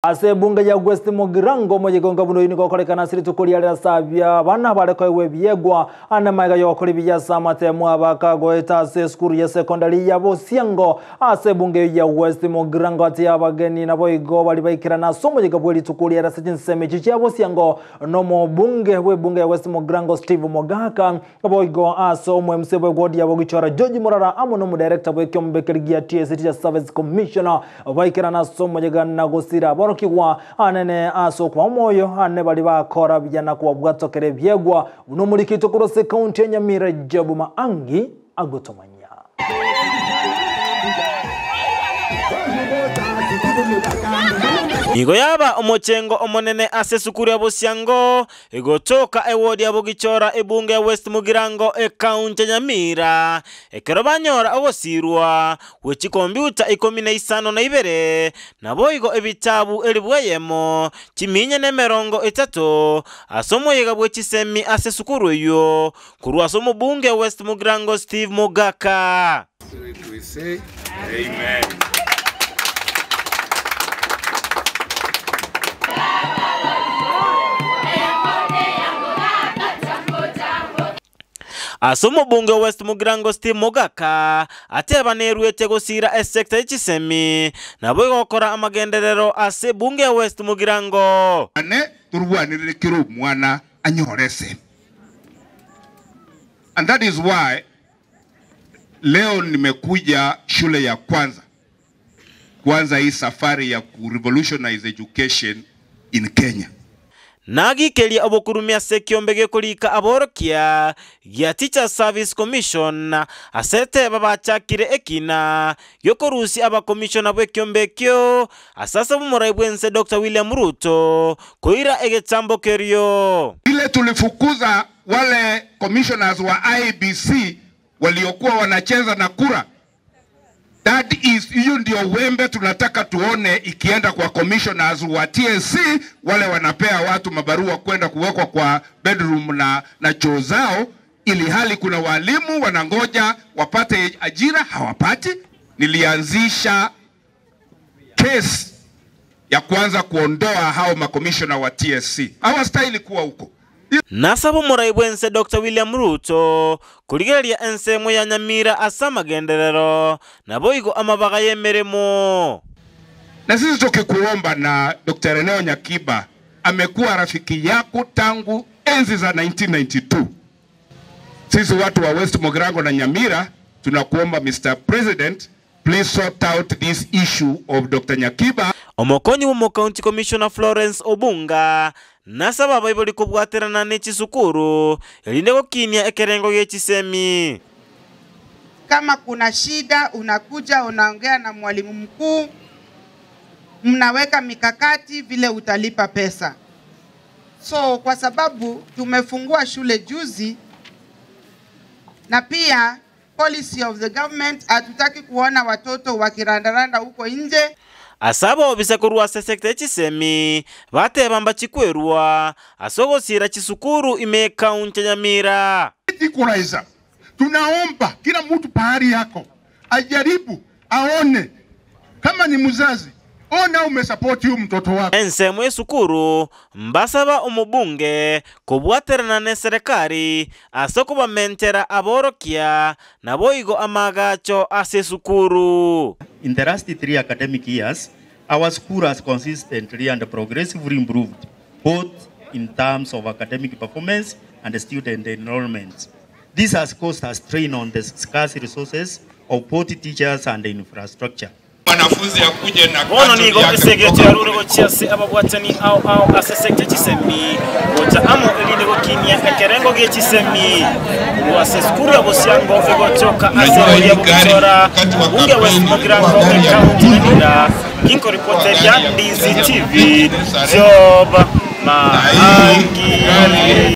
Ase ebunge ya West Mugirango omoyega buna oyo nigo okorekana ase rituko ria rero ase abia abana bare koegwa ebiegwa ande magega yogokora ebiya ase amatemo abakagoeta ase esukuru ya secondary ya Bosiango ase ebunge eyo ya West Mugirango ati abageni naboigo baria baikerana ase omoyega bwe rituko ria rero ase chinsemo echio chia Bosiango nomobunge bw'ebunge ya West Mugirango Steve Mogaka Boigo ase omo-MC bw'ewodi ya Bogichora George Murara amo n'omodirector bw'ekiombekeri gia TSC Teacher Service Commission baikerana ase omoyega na gosira aborokigwa anene ase okoba omoyo ane baria bakora buya na kobabwatokera ebiegwa buna omorikito korwa ase ekaunti ya Nyamira Job Maangi agotomanyia. Nigo yaba omochengo omonene ase esukuru ya Bosiango, egotoka ewodi ya Bogichora ebunge ya West Mugirango ekaunti ya Nyamira, ekero banyora ogosirwa gwe chikombiuta 52, naboigo ebitabu elifu eyemo, chiminya na 30, ase omoyega bwe chisemi ase esukuru eyio, Korwa ase omobunge West Mugirango Steve Mogaka. Ase omobunge o West Mugirango Steve Mogaka ateba neruete gosira esecta ye chisemi naboigo gokora amagenderero ase ebunge ya West Mugirango. Ane torwanerere kera omwana anyore esemi. And that is why leo nimekuja shule ya kwanza kuanza hii safari ya ku revolutionize education in Kenya. Nagikeria obokurumi ase ekiombe gekorika aborokia gia Teachers Service Commission ase eteba bachakire ekina giokorusia abakomishona bw'ekiombe ekio ase ase obomorai bw'ense Doctor William Ruto koira egetambo kerio. Vile tulifukuza wale commissioners wa IEBC waliokuwa wanacheza na kura, that is, hiyo ndio wembe tunataka tuone ikienda kwa commissioners wa TSC, wale wanapea watu mabarua kwenda kuwekwa kwa bedroom na choo zao, ili hali kuna walimu wanangoja wapate ajira hawapati. Nilianzisha case ya kuanza kuondoa hao makomishona wa TSC, hawastahili kuwa huko. Nasaba omorai bw'ense Doctor William Ruto korigereria ensemo ya Nyamira ase amagenderero naboigo amabaga y'emeremo. Na sisi tukikuomba, na Dr. Reneo Nyakiba amekuwa rafiki yako tangu enzi za 1992. Sisi watu wa West Mugirango na Nyamira tunakuomba Mr. President, please sort out this issue of Dr. Nyakiba. Omokonyi bw'omocounty commissioner Florence Obunga nasaba abaibori kobwaterana ne chisukuru erinde gokinia ekerengo gie chisemi. Kama kuna shida unakuja unaongea na mwalimu mkuu, mnaweka mikakati vile utalipa pesa. So kwa sababu tumefungua shule juzi, na pia policy of the government hatutaki kuona watoto wakirandaranda huko nje. Ase abobisa korwa ase sector ye chisemi bateba mbachikwerwa ase ogosira chisukuru ime ekaunti ya Nyamira. Equalizer. Tunaomba kila mtu pahali yako ajaribu aone kama ni mzazi, ona umesupport huyu mtoto wako. Ensemo y'esukuru mbasaba omobunge kobwaterana ne serikali ase okobamenchera aborokia naboigo amagacho ase esukuru. In the last 3 academic years, our school has consistently and progressively improved, both in terms of academic performance and student enrollment. This has caused a strain on the scarce resources of both teachers and infrastructure. Mwanafunzi akuje na Bono carton nigo yake esegeto kutoka yarure gochia ase ababwatani ao ao ase sector chisemi gocha amo erinde gokinia ekerengo gie chisemi korwa ase esukuru ya Bosiango egochoka ase Najua ewodi ya hii gari Bogichora wakati wa bunge West kampeni Mugirango ilikuwa gari ya ekaunti mtindo. Nyamira ginkoripoteri ya Gari ya Ndizi mtindo. TV Job Na hii Maangi. gari.